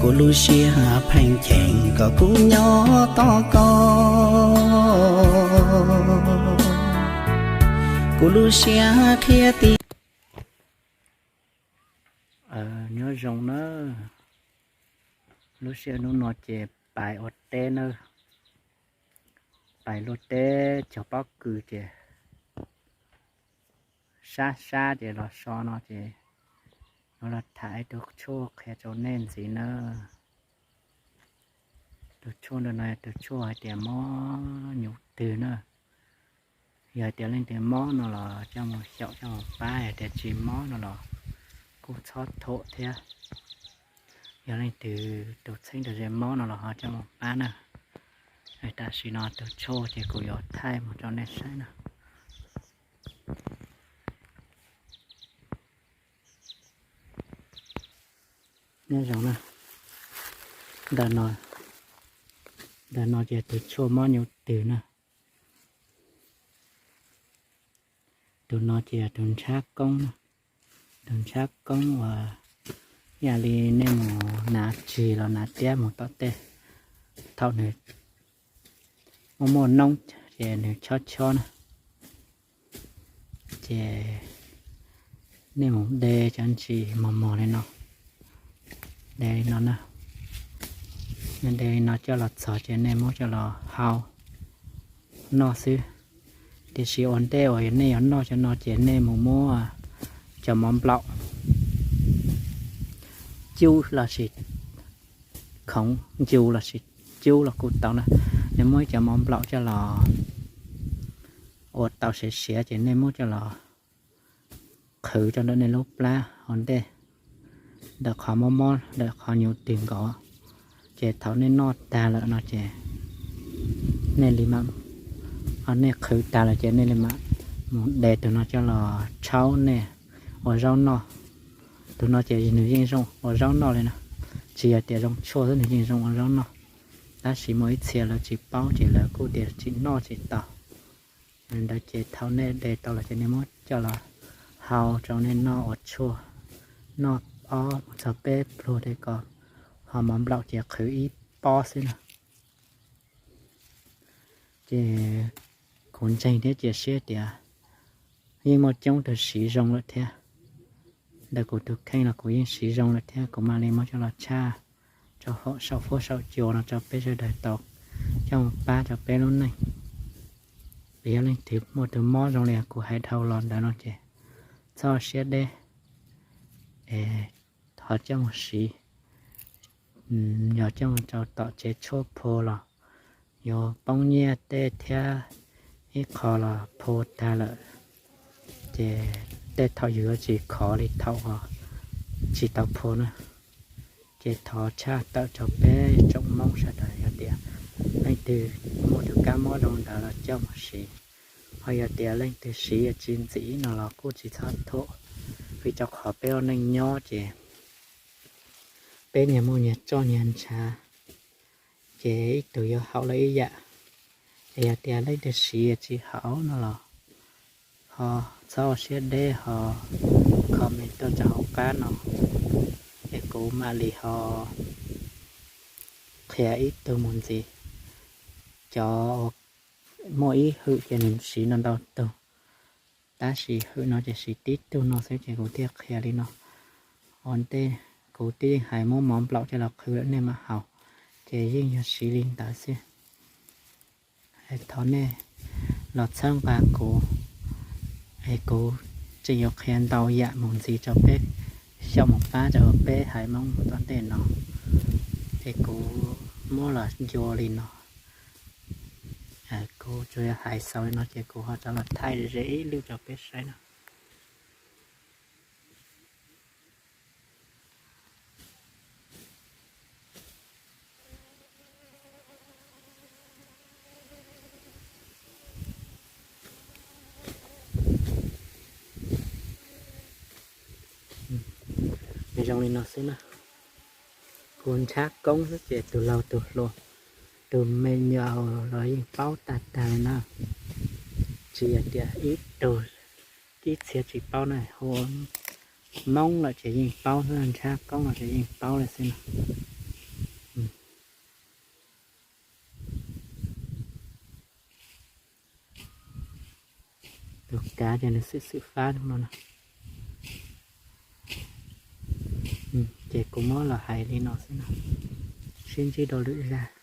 Kuv lub siab pheej cheem kom kuv nyob tos koj, kuv lub siab qhia tias. Nyob zoo na, lub sij hawm hnub no ces pais ua teb nawb, pais luaj teb cog pob kws ces sab sab ces los so no ces yuav los tham ib tug tshuaj qhia rau nej ntxiv na. Tus tshuaj ntawm no yog tus tshuaj hais tias mob nyuv twg na. Yog hais tias leej twg mob no los coj mus xyaum coj mus pab, yog tias tsis mob no los kuj txhob thuam thiab. Yog leej twg tus txheeb tus ze mob no los ho coj mus pab na. Tam sim no tus tshuaj ces kuv yuav thaij mus rau nej saib na. Nyob zoo na, ntawm no ces tus tshuaj mob nyuv twg na. Tus no ces tus ntshav koob na, tus ntshav koob uas ib yam li nej mus hnav tsig los hnav tiab mus tom tej, thaum nws muaj muaj noob ces nws chob chob na, ces nej mus de cov ntsis mos mos li no, de li no na, nej de li no coj los txhos ces nej muab coj los hau noj xwb. Tiam sis ua ntej uas nej yuav noj cov no ces nej mus muab cov mov nplaum cub lossis khoov ncu lossis cub los kuj tau na. Nej muab cov mov nplaum coj los ua tau siav siav ces nej muab coj los qhwv rau ntawm nej lub plab ua ntej, ntawm qhov mob mob ntawm qhov nyuv twg nkaus. Ces thaum nej noj tag lawm no ces nej li mam, nej qhwv tag lawm ces nej li mam mus de tus no coj los tshaub nej ua zaub noj. Tus no ces nws yeej zoo ua zaub noj li na, tsis yog tias zoo tshuaj xwb, nws yeej zoo ua zaub noj. Tab sis muaj ib txhia lawv tsis paub ces lawv kuj tias tsis noj tsis tau. Ntawd ces thaum nej de tau lawm ces nej muab coj los hau rau nej noj ua tshuaj, noj ob mus txog peb pluag tej ko, ho mov nplaum ces qhwv ib pob xwb na. Ces kuv ntseeg thiab cia siab tias yeej muaj coob tus siv zoo lawm thiab. Ntawm kuv tus kheej los kuv yeej siv zoo lawm thiab, kuv mam li muab coj los tshaj rau hauv saum fuab saum cua no rau peb sawv daws tau coj mus pab rau peb lub neej. Yog leej twg muaj tus mob zoo li kuv hais dhau los ntawd no ces txhob siab deb, es thov coj mus siv, yog coj mus rau tom tsev tshuaj phua los yuav poob nyiaj tej thiab, ib qho los phua tag lawm ces tej thaum yus yuav tsis khov li thaum tsis tau phua na. Ces thov tshaj tawm rau peb tsoom Hmoob sawv daws, yog tias leej twg muaj tus kab mob zoo ntawd los coj mus siv, ho yog tias leej twg siv tsis ntxim no los kuj tsis txhob thuam, vim rau qhov peb ua neej nyob ces peb nyias muaj nyias roj nyias ntshav, ces ib tug yuav haum lawm ib yam. Es yog tias leej twg siv tsis haum no los ho txhob ua siab deb, ho comment tuaj rau hauv qab no, es kuv mam li ho qhia ib tug mus ntxiv. Cov muaj ib hwm ces nws siv no ntau tug, tab sis hwm no ces siv tib tug no xwb ces kuv thiaj qhia li no. Ua ntej kuv twb yeej hais muab mov nplaum coj los qhwv rau nej mam haus, ces yeej yog siv li ntawd xwb. Thov nej los txhawb nqa kuv, es kuv tseem yuav qhia ntau yam mus ntxiv rau peb, xyaum mus pab rau peb haiv Hmoob tom ntej no. Es kuv muab los ncua li no, kuv tsuas yog hais xaus li no ces kuv ho rov los thaij ze ib lwm rau peb saib no. Nws zoo li no xwb na. Kuv ntshab koob xwb ces tus laug tus hluas, tus me nyuam los yeej paub tag tag li na. Tsis yog tias ib tug ib txhia tsis paub na, hu Hmoob lawm ces yeej paub xwb, ntshab koob los ces yeej paub li xwb na. Tus kav ces nws xwm xwm fab no no. Ces kuv muab los hais li no xwb no, sib ntsib rau lwm zaj.